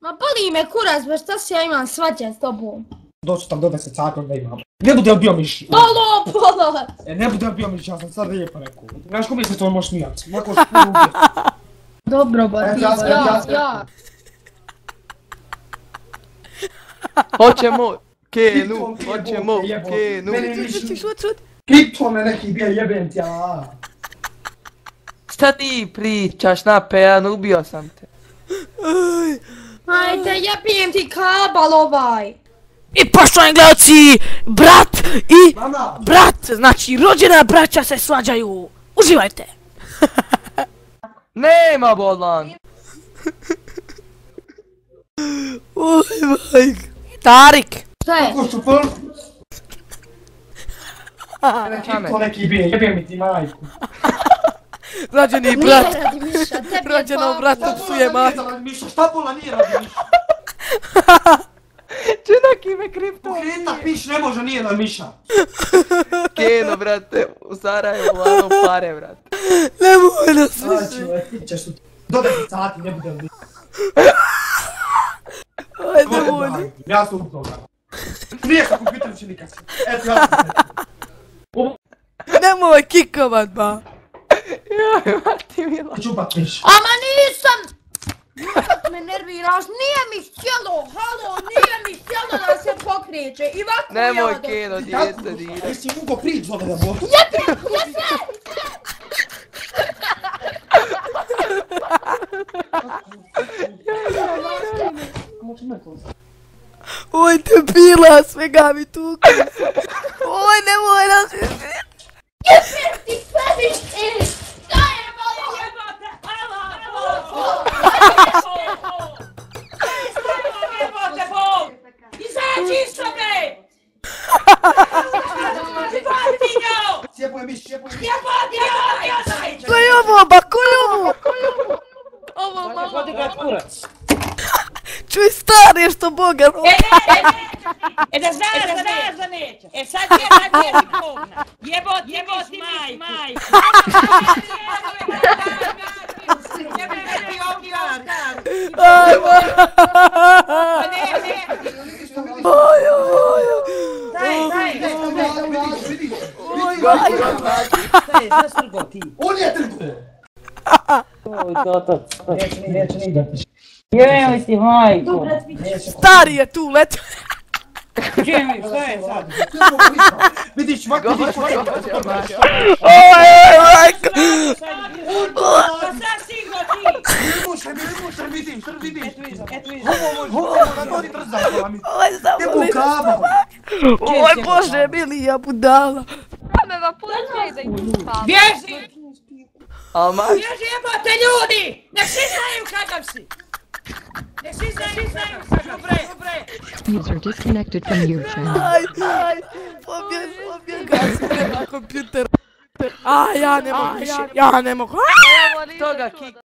Ma boli me kurac, ba šta se ja imam svađat s tobom? Doći tam do 10 sati, onda imam. Ne budem bio miš. Polo! Ne budem bio miš, ja sam sad lijepo rekao. Znaš ko mi se to možeš smijat? Neko što ubije. Dobro, ba ti, ja. Hoćemo Kenu, hoćemo Kenu. Šut. Kripto me neki bija jebem ti, ja. Šta ti pričaš na pejanu, ubio sam te. Ajde, jebijem ti kabal ovaj. I poštovani gledalci, brat i Mama! brat, znači rođena braća se svađaju. Uživajte. Nema bolan. Oj, majka. Tarik. Šta je? Kako su pol? Kripto neki bija, jebem ti majku. Rođeni brat. Nije radi Miša, tebi je Rođenom pa... bratu psuje majku. Šta bola nije radi Miša? Činaki me kripto. Kreta piš ne može, nije na Miša. Keno, brate, u Sarajevu, ano pare, brate. Nemoj nas Znači, više. ti ćeš tu. Do 10 sati ne budem bio. Ajde, nemoj. Ja sam upravo ga. Nije kako pitam će nikad. Eto ja sam se. Nemoj kikovat, ba. Joj, Mati Milo. Čupat Miša. Ama nisam! Kako me nerviraš, nije mi htjelo, halo, nije mi htjelo da se pokreće i ovako Nemoj ja Keno, djete dira. Jesi mogo prić zove da bo? Oj, debila, svega mi tuku. Oj, nemoj nas više. Ti sebi šta je malo jebate, Izađi iz sobe! Sjepuje Miš, sjepuje Miš. Ko je ovo, ba, ko je ovo? ovo malo. Čuj, stari, što Boga rola. Da znaš da neće. Sad je povna. Jebot ti majku. Aj, ba. Oj, oj, oj. On je trgo. Neće ni igrati. Jeboj ti majku. Stari je tu, let. Čemi, što je sad? Vidiš, ovako vidiš. Oj, majka. Pa sad siglo ti. Nemošaj, vidiš. Eto vidiš. Ovo, da to ti trzaj. Oj, Nebo zavoli. kaba. Oj, Bože, milija budala. Bježi! Al Maš, Bježi jebote ljudi! Nek svi znaju kakav si! Nek svi znaju dobre! User disconnected from your channel. Aj, pobjeg, gasi na kompjuter. Ja ne mogu više, ja ne mogu. toga kik.